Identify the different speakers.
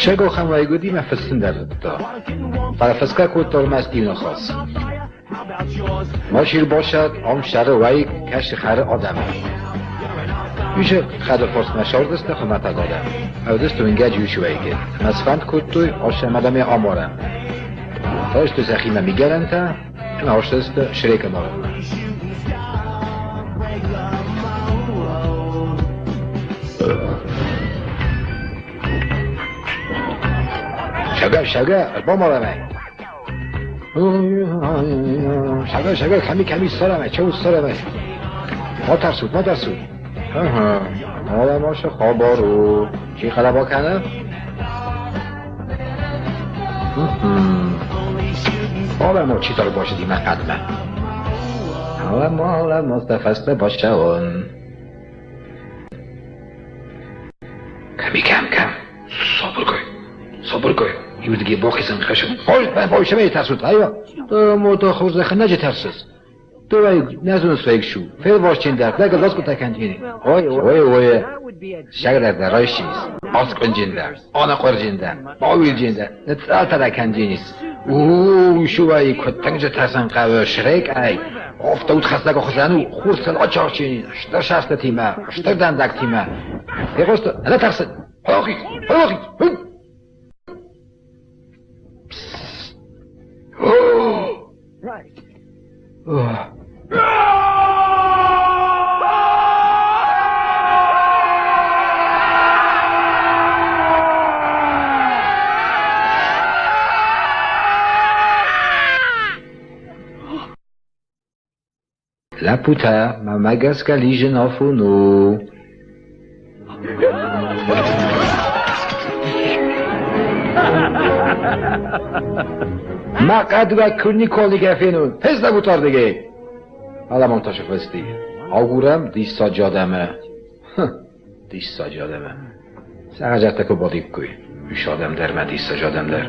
Speaker 1: Шегохӕн уӕйгуыди мӕ фыссын дӕр зыдта, фӕлӕ фысгӕ кодта ӕрмӕст иу ныхас. Машир башад, ам сӕры уӕйыг кӕсы хӕры адӕмы. Уьшы хӕды фарсмӕ сӕвӕрдысты хуымӕтӕг адӕм. Ӕвдысты уынгӕджы уьшы уӕйыгы ӕмӕ сфӕнд кодтой асӕм адӕмӕй амарӕм. Фӕрстой сӕхимӕ мигӕнӕнтӕ ӕмӕ ацыдысты Шрекы марынмӕ. Шага, шага, ӕрбамарӕм ӕй. Шага, шага, кӕми, кӕми ссарӕм ӕй, чӕу ссарӕм ӕй. Ма тӕрсут, ма тӕрсут. Алӕмашы хабар у. Чи хъӕлӕба кӕны? Алӕма чидӕр бацыди мӕ хъӕдмӕ. Алӕма, алӕма, дӕ фӕстӕ бацӕуон. Кӕми, кӕм, кӕм? Сабыргай, сабыргай. Иудыги бахицӕн хӕсым. Ой, байсӕмӕй тӕрсут, айва. Мотор хорзӕхӕнӕджы тӕрсыс. Дурӕй нӕ зоныс фӕйгшу. Фелвасчиндӕр, лӕгыл ласкъуытӕ кӕнтини. Ой, ой, ой, сӕгъдӕгдӕр райсчинис. Аскъуынджиндӕр, анахъуырджиндӕр, бауилджиндӕр, ныцъцъӕлтӕ кӕнджинис. У, шувай, куыд тынг тӕрсын хъӕуы Шрек-ӕй. Афтӕ удхӕссӕг хуызӕн у, хуртыл ачарчини, стыр сӕстытимӕ, стыр дӕндӕгтимӕ. Фехъуысты, нӕ тӕрсын. Хохи, хохи, Лӕппутӕ, мӕнмӕ гӕсгӕ лизын афон у. Мӕ къадугӕ ку николигӕ фенун, фестӕгут ардыгӕй! Аламонта фӕсти. Агурӕм диссаджы адӕмы. Диссаджы адӕмы. Сӕ хӕдзӕрттӕ куы бадиккой. Ис адӕм дӕр мӕ диссаджы адӕм дӕр.